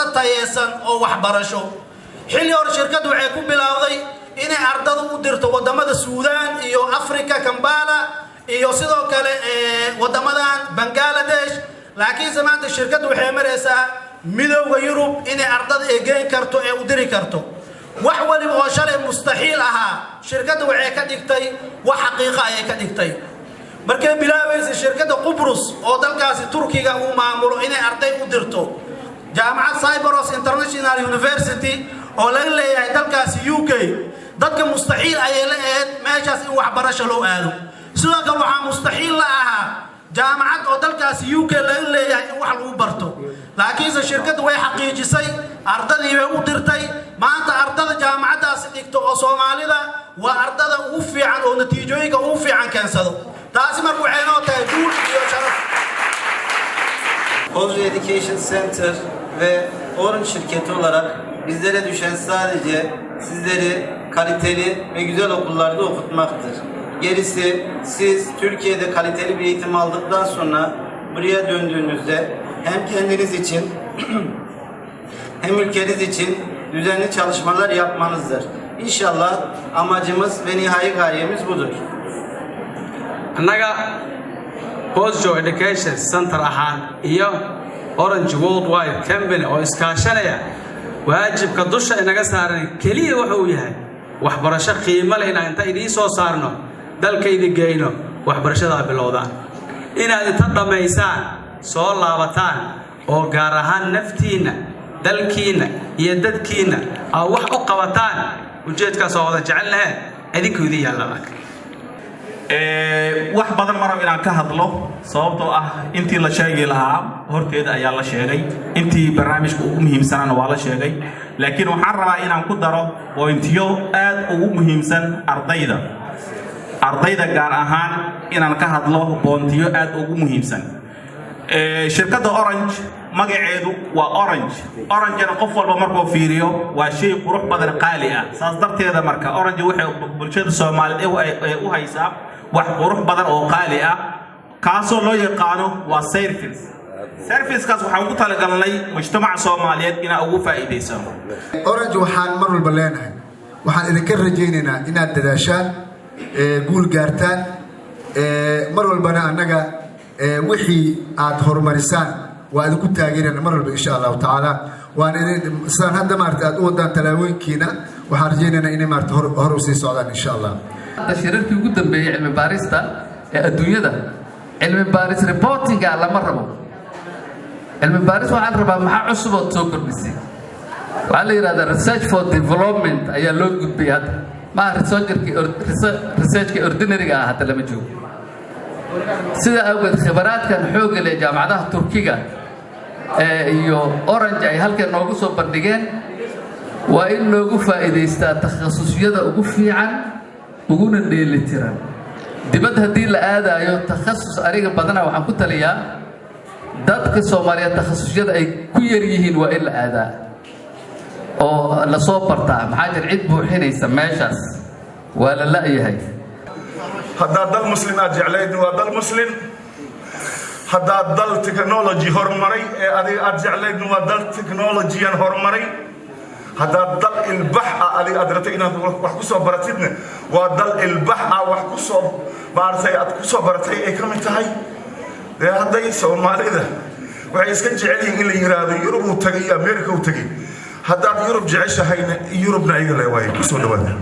Fursado tayeesan oo waxbarasho. Xilli hore shirkaddu waxay ku bilowday inay ardada u dirto wadamada Suudaan iyo Africa, Kambala iyo sidoo kale wadamadan Bangaladesh, laakiinse maanta shirkaddu waxay maraysaa Midowga Yurub inay ardada ee geen karto ee u diri karto. Wax waliba oo shalay mustaxiil ahaa, shirkadda waxay ka dhigtay wax xaqiiqa ayay ka dhigtay. Markay bilaabaysa shirkadda Qubrus oo dalkaasi Turkiga uu maamulo inay arday u dirto, jaamacad Cyprus International University oo laga leeyahay dalkaasi UK, dadka mustaxiil ayay la ahayd meeshaas in waxbarasho loo aado. Sidoo kale waxaa mustaxiil la ahaa jaamacad oo dalkaasi UK laga leeyahay in wax lagu barto, laakiinse shirkaddu way xaqiijisay, ardadii bay u dirtay. Maanta ardada jaamacaddaasi dhigto oo Soomaalida waa ardada ugu fiican oo natiijooyinka ugu fiican keensado. Taasi marka waxay noo tahay guul iyo sharaf. Bozca Education Center ve Orange şirketi olarak bizlere düşen sadece sizleri kaliteli ve güzel okullarda okutmaktır. Gerisi siz Türkiye'de kaliteli bir eğitim aldıktan sonra buraya döndüğünüzde hem kendiniz için hem ülkeniz için düzenli çalışmalar yapmanızdır. İnşallah amacımız ve nihai gayemiz budur. Annaga Bozca Education Center ahaan iyo Orange Worldwide Company oo iskaashanaya, waajibka dusha inaga saaran keliya wuxuu uu yahay waxbarasho qiimo leh inaan inta idiin soo saarno, dalka idin geyno, waxbarashadaa bilowdaan, inaad inta dhammaysaan soo laabataan oo gaar ahaan naftiinna, dalkiinna iyo dadkiinna aa wax u qabataan. Ujeedkaas oo wada jecel lahe idinku idin yaalla marka. Wax badan ma rabo inaan ka hadlo, sababtoo ah intii la sheegi lahaa horteeda ayaa la sheegay, intii barnaamijka ugu muhiimsanana waa la sheegay, laakiin waxaan rabaa inaan ku daro pointiyo aad ugu muhiimsan ardayda, ardayda gaar ahaan inaan ka hadlo pointiyo aad ugu muhiimsan. Shirkadda Orange magaceedu waa Orange. Orangena qof walba markuu fiiriyo waa shay qurux badan, qaali ah. Saas darteeda marka Orange waxay bulshada Soomaaliyeed ay u haysaa wax qurux badan oo qaali ah, kaasoo loo yaqaano waa service. Servicekaas waxaan ugu talagalnay mujtamaca Soomaaliyeed inaan ugu faa'iidaysano. Orange waxaan mar walba leenahay, waxaan idinka rajaynaynaa inaad dadaashaan, guul gaartaan. Mar walbana annaga wixii aad horumarisaan waa idinku taageerana mar walba, insha Allahu tacaala. Waan idin sidaan hadda maarata aad u wadaan talaabooyinkiina, waxaan rajaynaynaa inay maarata hor u sii socdaan, insha Allah. Hadda shirarkii ugu dambeeyey cilmi baarista ee adduunyada, cilmi baaris reportinga lama rabo. Cilmi baaris waxaa la rabaa maxaa cusub ood soo kordhisay. Waxaa la yidhahdaa research for development ayaa loo gudbay hadda. Maaha researchka ordinaryga ah, hadda lama joogo. Sidaa awgeed khibaraadkan xoogga leh jaamacadaha Turkiga iyo Orange ay halkan noogu soo bandhigeen waa in loogu faa'iidaystaa takhasusyada ugu fiican uguna dheelitiran. Dibad haddii la aadaayo takhasus, aniga badana waxaan ku taliyaa dadka Soomaaliyeed takhasusyada ay ku yar yihiin waa in la aadaa oo lasoo bartaa. Maxaa jir cid buuxinaysa meeshaas waa la la'yahay. Haddaad dal Muslim aad jeclayd, waa dal Muslim. Haddaad dal technology horumaray ee adiga aad jeclaydna, waa dal technologyan horumaray. Haddaad dal ilbax ah adiga aad rabtay inaad wax ku soo baratidna, waa dal ilbax ah, wax ku soo maaragtay aad ku soo baratay ay ka mid tahay. Dee hadday Soomaalida waxay iska jecel yihiin in la yiraahdo Yurub uu tagay iyo America uu tagay. Haddaad Yurub jeceshahayna, Yurubna iyaga le waay kusoo dhawaada.